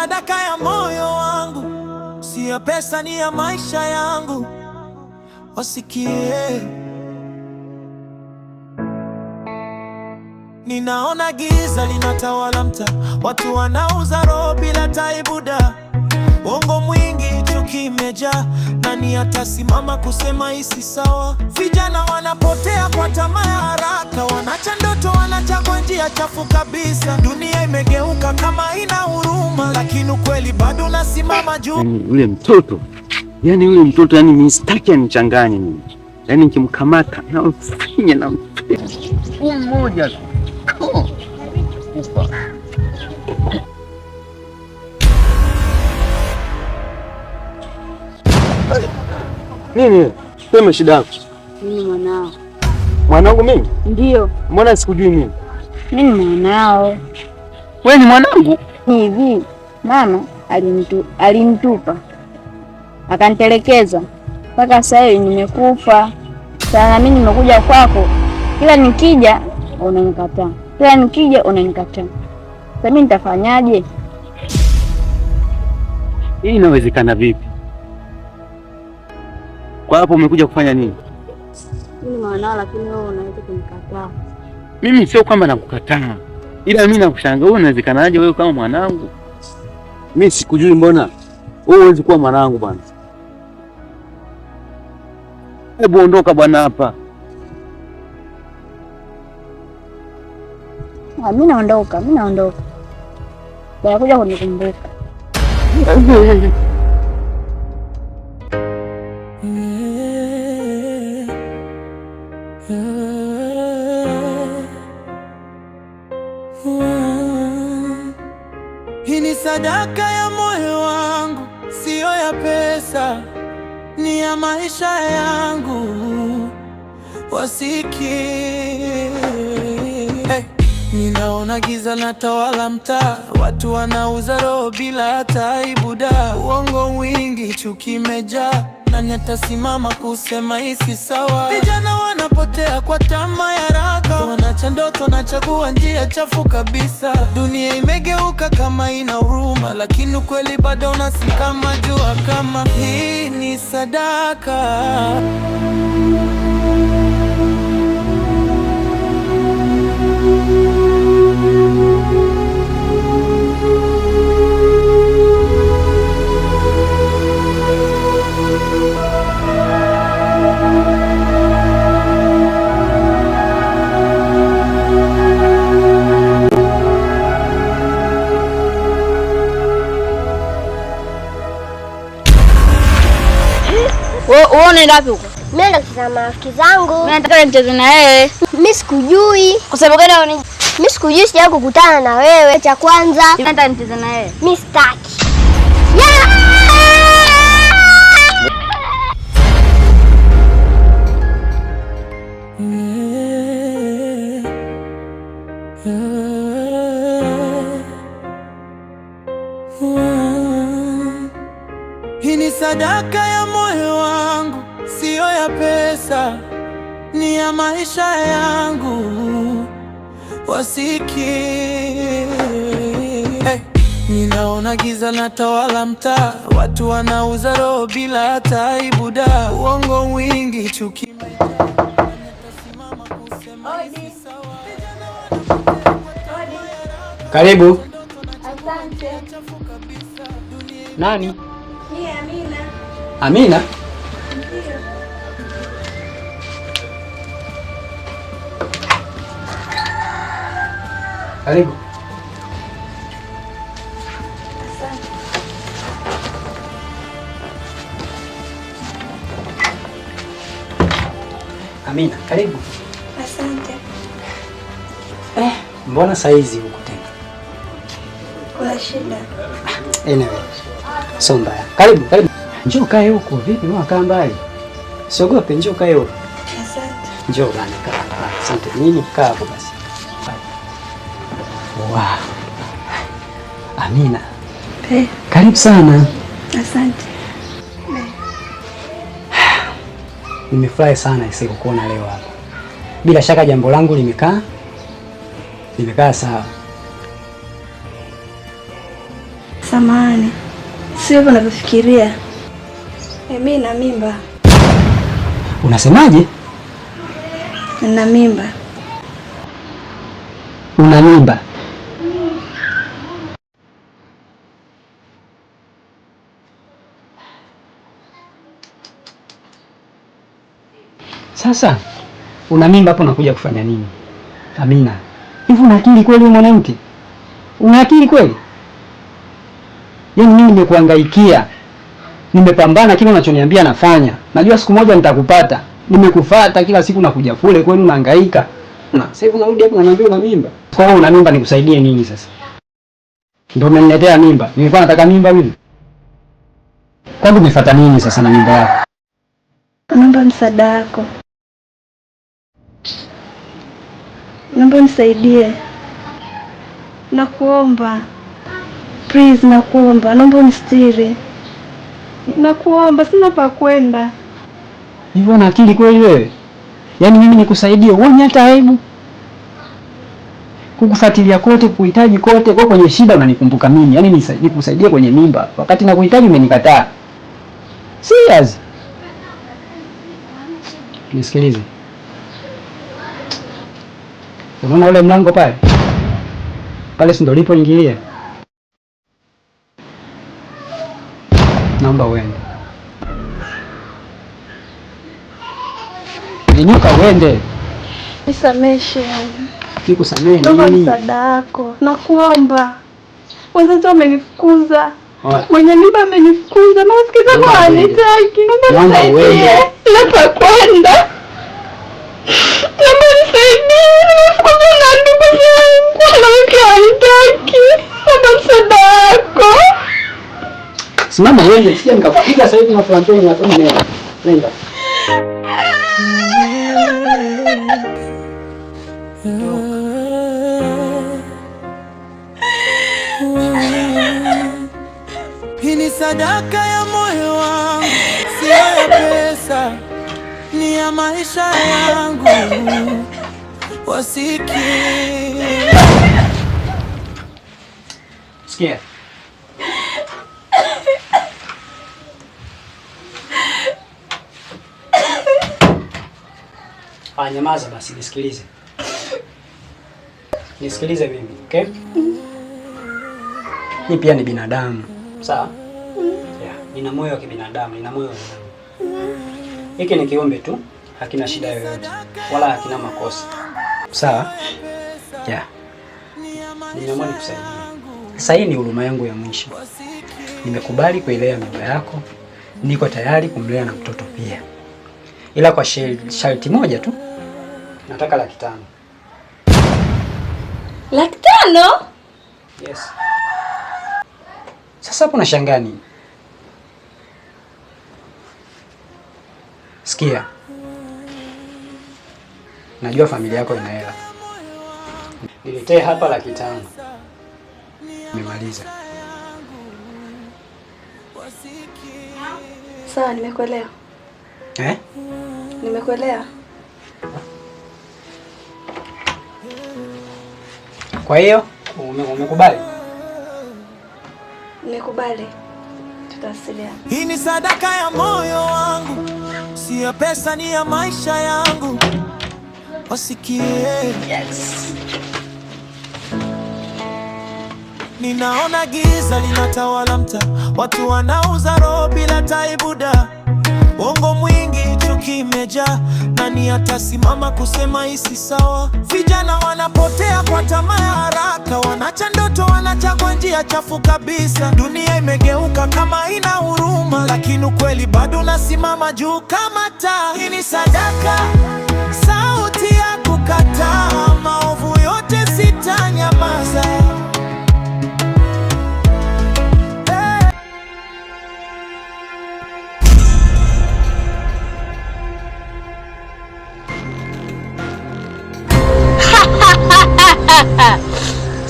Sadaka ya moyo wangu, si ya pesa, ni ya maisha yangu. Wasikie. Ninaona giza linatawala mtaa, watu wanauza roho bila aibu da, uongo mwingi, chuki imejaa. Nani atasimama kusema hii si sawa? Vijana wanapotea kwa tamaa ya haraka, wanaacha ndoto, wanachagua njia chafu kabisa. Dunia imegeuka kama ina huruma, lakini ukweli bado unasimama juu. Yani yule mtoto, yani yule mtoto, yani mimi sitaki anichanganye mimi. Yani nikimkamata namfinya, namfinya mmoja tu kufa. Nini? Sema shida yako. Mimi mwanao. Mwanangu mimi? Ndio. Mbona sikujui mimi? Mimi ni mwanao. Wewe ni mwanangu? Hivi mama alinitupa akanitelekeza mpaka sasa hivi nimekufa. Sasa mimi nimekuja kwako, kila nikija unanikataa, kila nikija unanikataa. Sasa mimi nitafanyaje? Hii inawezekana vipi? Kwa hapo umekuja kufanya nini? Mimi ni mwanao, lakini wewe unaweza kunikataa. Mimi sio kwamba nakukataa, ila mimi nakushangaa wewe, unawezekanaje wewe kama mwanangu? Mimi sikujui, mbona wewe huwezi kuwa mwanangu bwana? Hebu ondoka bwana hapa. Mimi naondoka, mimi naondoka. Utakuja kunikumbuka. Hii ni sadaka ya moyo wangu, siyo ya pesa, ni ya maisha yangu. Wasikie. Hey, ninaona giza linatawala mtaa, watu wanauza roho bila hata aibu da, uongo mwingi, chuki imejaa. Nani atasimama kusema hii si sawa? Vijana wanapotea kwa tamaa ya haraka, wanaacha ndoto, wanachagua njia chafu kabisa. Dunia imegeuka kama ina huruma, lakini ukweli bado unasikama jua kama hii ni sadaka. Wewe unaenda wapi huko? Mimi naenda kucheza na marafiki zangu. Mimi nataka nicheze na wewe. Mimi sikujui. Kwa sababu gani? Mimi sikujui, sijawahi kukutana na wewe cha kwanza. Mimi nataka nicheze na wewe. Mimi sitaki. Hii ni sadaka ya moyo wangu, siyo ya pesa, ni ya maisha yangu. Wasikie. Hey, ninaona giza linatawala mtaa, watu wanauza roho bila hata aibu da, uongo mwingi, chuki Karibu. Asante. Nani? Ni Amina. Amina? Ndio. Karibu. Asante. Amina, karibu. Asante. Mbona saizi huko tena? Kuna shida? Anyway, sio mbaya. Karibu, karibu. Njoo kae huko. Vipi mbona kaa mbali? Siogope, njoo kae huko. Asante. Njoo bana, kaa hapa. Asante. Nini? Kaa hapo basi. Wow. Amina. Eh, Karibu sana. asante. Nimefurahi sana isi kukuona leo hapa. Bila shaka jambo langu limekaa sawa. Samahani, sio hivyo unavyofikiria. Mimi na mimba. Unasemaje? Nina mimba. Una mimba? Sasa una mimba hapo unakuja kufanya nini? Amina, hivi una akili kweli wewe mwanamke? Una akili kweli? Yaani mimi nimekuhangaikia, nimepambana, kile unachoniambia nafanya. Najua siku moja nitakupata. Nimekufuata kila siku nakuja kule kwenu unahangaika. Na sasa hivi unarudi hapo unaniambia una mimba. Kwa hiyo una mimba nikusaidie nini sasa? Ndio umeniletea mimba. Nilikuwa nataka mimba mimi. Kwangu umefuata nini sasa na mimba yako? Naomba msaada wako. Naomba unisaidie. Nakuomba. Please, nakuomba. Naomba unistiri. Nakuomba, sina pa kwenda. Hivi una akili kweli wewe? Yaani mimi nikusaidie, huoni hata aibu? Kukufuatilia kote, kuhitaji kote, kwa kwenye shida unanikumbuka mimi. Yaani nikusaidie kwenye mimba, wakati nakuhitaji umenikataa. Serious? Nisikilize. Unaona ule mlango pale? Pale si ndio ulipoingilia? Naomba uende. Inuka uende. Nisamehe shehe. Nikusamehe Naomba nini? msaada wako. Nakuomba. Wazazi wamenifukuza. Oya. Mwenye mimba amenifukuza. Marafiki zangu Naomba hawanitaki. Naomba Naomba nisaidie. uende. Sina pa kwenda. Naomba nisaidie. Nimefukuzwa na ndugu zangu. Marafiki hawanitaki. Naomba msaada wako. Simama uende, sija nikakupiga sasa hivi na flampeni na nenda. Nenda. Hii ni sadaka ya moyo wangu, sio ya pesa, ni ya maisha yangu. Wasikie. Sikia. Ah, nyamaza basi nisikilize. Nisikilize mimi, okay? Mimi pia ni binadamu. Sawa? Yeah, nina moyo wa kibinadamu, nina moyo wa binadamu. Hiki ni kiumbe tu, hakina shida yoyote wala hakina makosa. Sawa? Yeah. Nimeamua nikusaidie. Sasa hii ni huruma yangu ya mwisho. Nimekubali kuilea mimba yako, niko tayari kumlea na mtoto pia, ila kwa sharti moja tu, nataka 500,000. 500,000? Yes. Sasa hapo nashangaa nini? Sikia, najua familia yako ina hela, niletee hapa 500,000. Nimemaliza. Sawa, nimekuelewa. Eh? Nimekuelewa. Kwa hiyo umekubali? Nimekubali. Tutawasiliana. Hii ni sadaka ya moyo wangu, si ya pesa, ni ya maisha yangu. Wasikie. Yes. Ninaona giza linatawala mtaa, watu wanauza roho bila taibu da. Uongo mwingi, chuki imejaa, nani atasimama kusema hii si sawa? Vijana wanapotea kwa tamaa ya haraka, wanaacha ndoto, wanachagua njia chafu kabisa. Dunia imegeuka kama ina huruma, lakini ukweli bado unasimama juu kama taa. Hii ni sadaka, sauti ya kukataa maovu yote, sitanyamaza. Hey.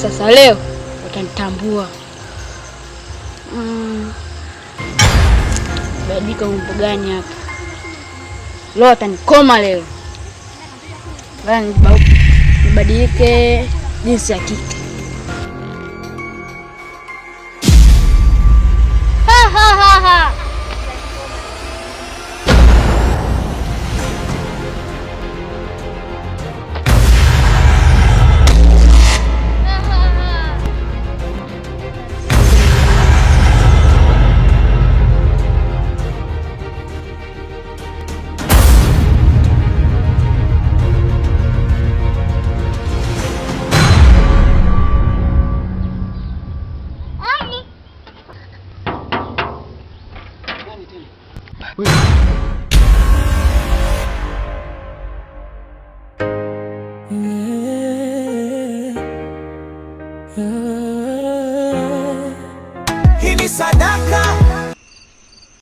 Sasa leo utanitambua. Badilika umbo gani hapa? Leo atanikoma leo. Ngoja nibadilike jinsi ya kike. Hii ni sadaka.